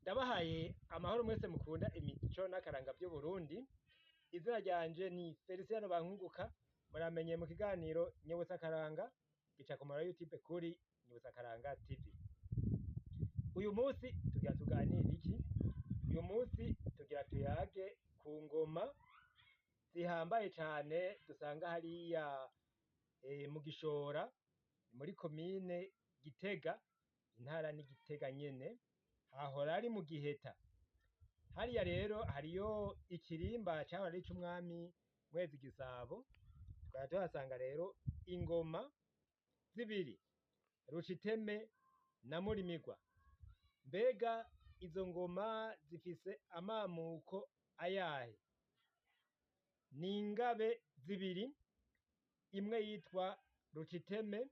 Ndabahaye amahoro mwese mukunda imico n'akaranga vy'Uburundi. Izina ryanje ni Feliciano Bankunguka, muramenye mu kiganiro Nyibutsa Akaranga gica ku mara YouTube kuri Nyibutsa Akaranga TV. Uyu munsi tugira tuganire iki? Uyu munsi tugira tuyage ku ngoma zihambaye cane dusanga hariya mu Gishora, muri komine Gitega, intara ni Gitega nyene, hahora ari mu Giheta. Hariya rero hariyo ikirimba cahora ari ic'umwami Mwezi Gisabo, tukaba tuhasanga rero ingoma zibiri, Ruciteme na Murimigwa. Mbega izo ngoma zifise amamuko ayahe? Ni ingabe zibiri, imwe yitwa Ruciteme,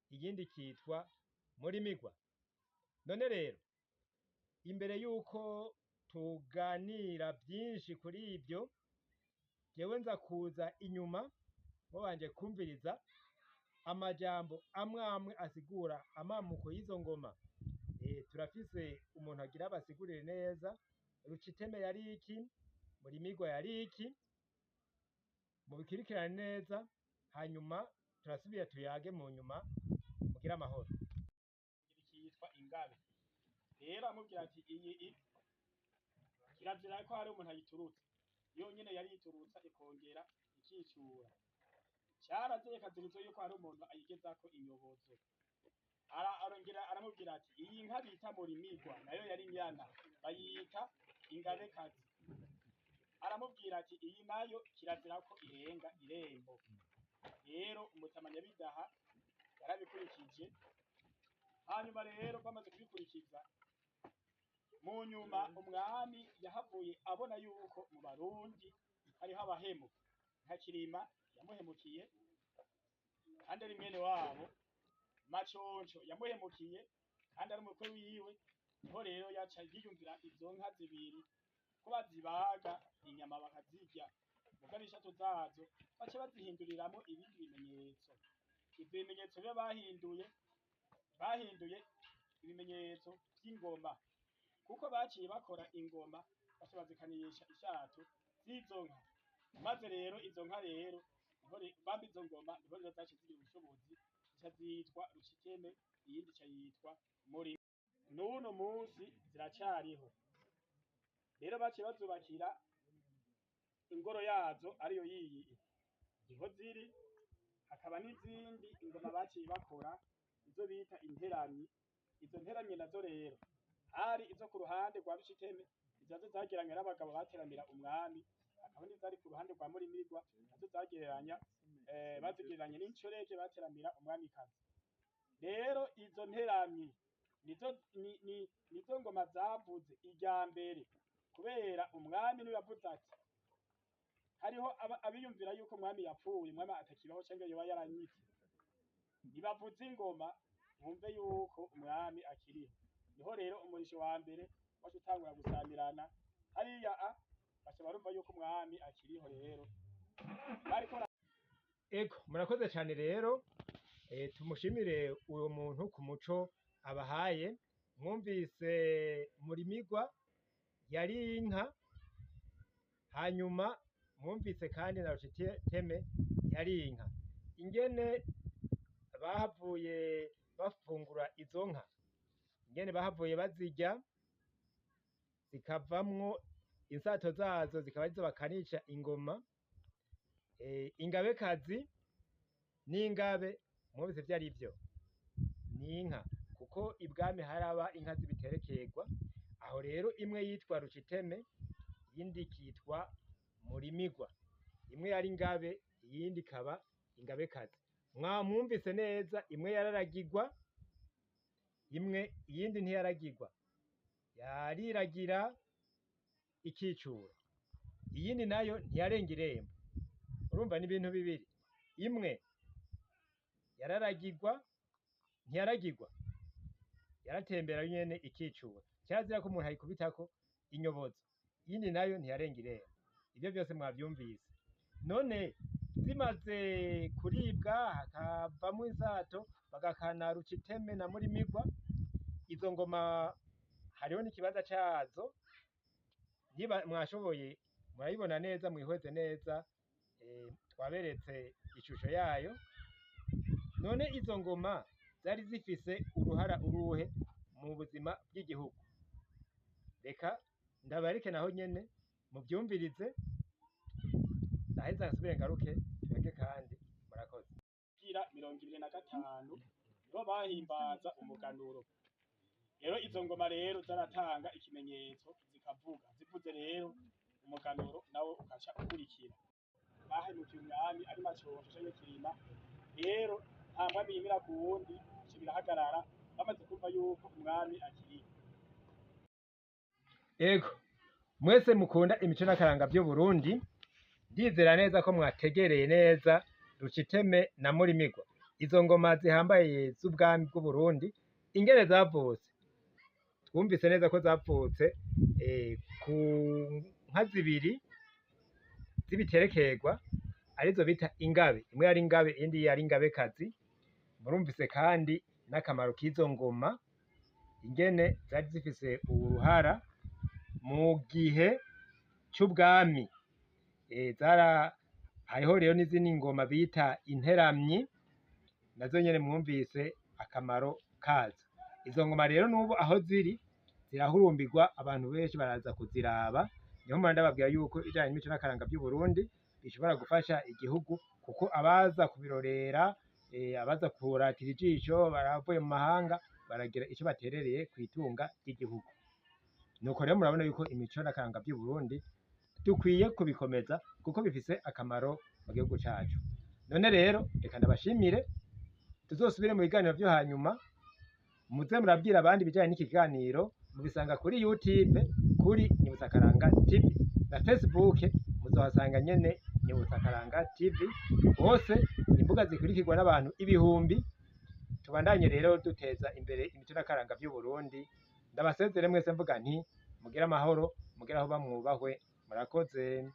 iyindi ikitwa Murimigwa. None rero imbere yuko tuganira vyinshi kuri ivyo, jewe nza kuza inyuma mubanje kumviriza amajambo amwe amwe asigura amamuko y'izo ngoma. Turafise umuntu agira abasigurire neza Ruciteme yari iki, Murimigwa yari iki, mubikurikirane neza, hanyuma turasubira tuyage mu nyuma. Mugire amahoro. Kitwa ingabe rero amubwira ati iyi kirazira ko hari umuntu ayiturutsa, yonyene yariturutsa ikongera ikicura. Cyarazeye kazirizo yuko hari umuntu ayigezako inyobozo. Arongera aramubwira ati iyi nka bita Murimigwa nayo yari inyana bayita ingabekazi. Aramubwira ati iyi nayo kirazira ko irenga irembo. Rero umutama Nyabidaha yarabikurikije. Hanyuma rero bamaze kubikurikiza, mu nyuma umwami yahavuye abona yuko mu Barundi hariho abahemu nka Kirima yamuhemukiye kandi ari mwene wabo, Maconco yamuhemukiye kandi ari umukwe wiwe. Niho rero yaca yiyumvira izo nka zibiri ko bazibaga inyama bakazirya, mugabo ishato zazo baca bazihinduriramwo ibindi bimenyetso. Ivyo bimenyetso rero bahinduye ibimenyetso vy'ingoma, kuko baciye bakora ingoma baca bazikanisha ishato z'izo nka. Maze rero izo nka rero bambe izo ngoma niho rero zaciye zigira ubushobozi, zica zitwa Ruciteme, iyindi ica yitwa Muri. N'uno munsi ziracariho. Rero baciye bazubakira ingoro yazo ariyo yiyi niho ziri. Hakaba n'izindi ingoma baciye bakora izo bita interamyi. Izo nteramyi nazo rero hari izo ku ruhande rwa Ruciteme, izo nazo zagereranywa n'abagabo bateramira umwami. Hakaba n'izari ku ruhande rwa Murimigwa, nazo zagereranya bazigereranya n'inshoreke bateramira umwamikazi. Rero izo nteramyi nizo nizo ngoma zavuze irya mbere, kubera umwami niwe yavuze ati hariho abiyumvira yuko umwami yapfuye, umwami atakibaho canke yoba yaranyitse, nibavuze ingoma mwumve yuko umwami akiriho. Niho rero umurisho wa mbere waca utangura gusamirana hariya, baca barumva yuko umwami akiriho. Rero bariko Ego, murakoze cane rero. Tumushimire uwo muntu ku muco abahaye. Mwumvise Murimigwa yari inka, hanyuma mwumvise kandi na Ruciteme yari inka. Ingene bahavuye bafungura izo nka, ingene bahavuye bazirya zikavamwo insato zazo zikaba arizo bakanisha ingoma. Ingabekazi n'ingabe mwumvise ivyo arivyo, ni inka, kuko ibwami haraba inka z'ibiterekerwa. Aho rero imwe yitwa Ruciteme, iyindi ikitwa Murimigwa. Imwe yari ingabe, iyindi ikaba ingabekazi. Mwamwumvise neza, imwe yararagirwa, imwe iyindi ntiyaragirwa, yariragira ikicura, iyindi nayo ntiyarenga irembo. Urumva ni ibintu bibiri, imwe yararagirwa, ntiyaragirwa, yaratembera nyene ikicura, kirazira ko umuntu ayikubitako inyobozo, iyindi nayo ntiyarenga irembo. Ivyo vyose mwavyumvise. None zimaze kuribwa hakavamwo insato bagakana Ruciteme na Murimigwa, izo ngoma Hariho n'ikibanza cazo, niba mwashoboye murayibona neza, mwihweze neza, twaberetse ishusho yayo. None izo ngoma zari zifise uruhara uruhe mu buzima bw'igihugu? Reka ndabareke naho nyene muvyumvirize, ndaheza nsubire ngaruke twebwe kandi. Murakoze. Kugira 25 niho bahimbaza umuganuro. Rero izo ngoma rero zaratanga ikimenyetso, zikavuga, zivuze rero umuganuro nawo ukaca ukurikira. Bahemukiye umwami ari Maconsho canke Kirima. Rero nta mwami yimira ku wundi, bica birahagarara bamaze kumva yuko umwami akiriho. Ego, mwese mukunda imico n'akaranga vy'Uburundi, ndizera neza ko mwategereye neza Ruciteme na Murimigwa, izo ngoma zihambaye z'ubwami bw'Uburundi, ingene zavutse. Twumvise neza ko zavutse ku nka zibiri z'ibiterekerwa, arizo bita ingabe. Imwe yari ingabe, iyindi yari ingabekazi. Murumvise kandi n'akamaro k'izo ngoma, ingene zari zifise uruhara mu gihe c'ubwami. Zara hariho rero n'izindi ngoma bita interamyi, nazo nyene mwumvise akamaro kazo. Izo ngoma rero n'ubu aho ziri zirahurumbirwa, abantu benshi baraza kuziraba. Niho mpora ndababwira yuko ibijanye n'imico n'akaranga vy'Uburundi bishobora gufasha igihugu, kuko abaza kubirorera, abaza kuratira ijisho baravuye mu mahanga, baragira ico baterereye kw'itunga ry'igihugu. Nuko rero murabona yuko imico n'akaranga vy'Uburundi dukwiye kubikomeza, kuko bifise akamaro mu gihugu cacu. None rero reka ndabashimire, tuzosubire mu biganiro vyo hanyuma. Muze murabwira abandi ibijanye n'iki kiganiro. Mubisanga kuri YouTube kuri Nyibutsakaranga TV, na Facebook muzohasanga nyene Nyibutsakaranga TV. Hose imbuga zikurikirwa n'abantu ibihumbi. Tubandanye rero duteza imbere imico n'akaranga vy'Uburundi. Ndabasezere mwese mvuga nti mugire amahoro, mugire aho bamwubahwe. Murakoze.